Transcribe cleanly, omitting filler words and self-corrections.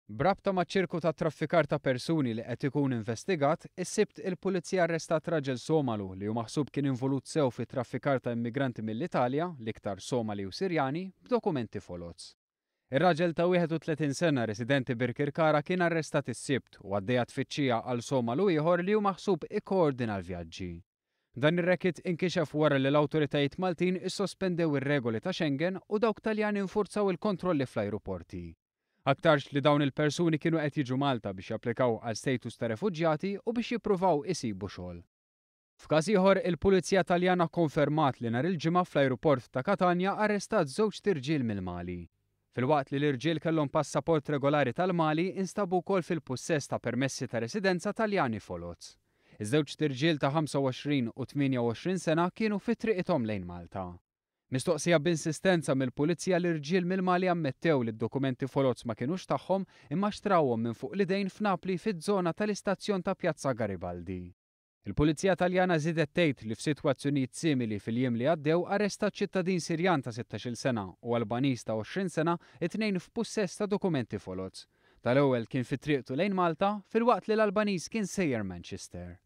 B'rabta ma' ċirku ta' traffikar ta' persuni li qed ikun investigat, is-Sibt il-Pulizija arrestat raġel Somalu li hu maħsub kien involut sew fit-traffikar ta' immigranti mill-Italja, l-iktar Somali u Sirjani, b'dokumenti foloz. Ir-raġel ta' 31 sena residenti Birkirkara kien arrestat is-Sibt u għaddejja tfittxija għal Somalu ieħor li hu maħsub ikkoordina l-vjaġġi. Dan ir-racket inkixef wara li l-awtoritajiet Maltin issospendew ir-regoli ta' Schengen u dawk Taljani nfurzaw il-kontrolli fl-ajruporti. Aktarx li dawn il-persuni kienu qed jiġu Malta biex japplikaw għal status ta' refuġjati u biex jippruvaw isibu xogħol. F'każ ieħor, il-Pulizija Taljana kkonfermat li nhar il-Ġimgħa fl-ajruport ta' Katanja arrestat żewġt irġiel mill-Mali. Filwaqt li l-irġiel kellhom passaport regolari tal-Mali, instabu wkoll fil-pussess ta' permessi ta' residenza Taljani foloz. Iż-żewġt irġiel ta' 25 u 28 sena kienu fi triqithom lejn Malta. Mistoqsija b'insistenza mill-Pulizija l-irġiel mill-Mali ammettew li d-dokumenti foloz ma kinux tagħhom imma xtrawhom minn fuq l-idejn f'Napli fiż-żona tal-istazzjon ta' Piazza Garibaldi. Il-Pulizija Taljana żiedet tgħid li f'sitwazzjonijiet simili fil-jiem li għaddew arrestat ċittadin Sirjan ta' 16-il sena u Albaniż ta' 20 sena, it-tnejn f'pussess ta' dokumenti foloz. Tal-ewwel kien fi triqtu lejn Malta filwaqt li l-Albaniż kien sejjer Manchester.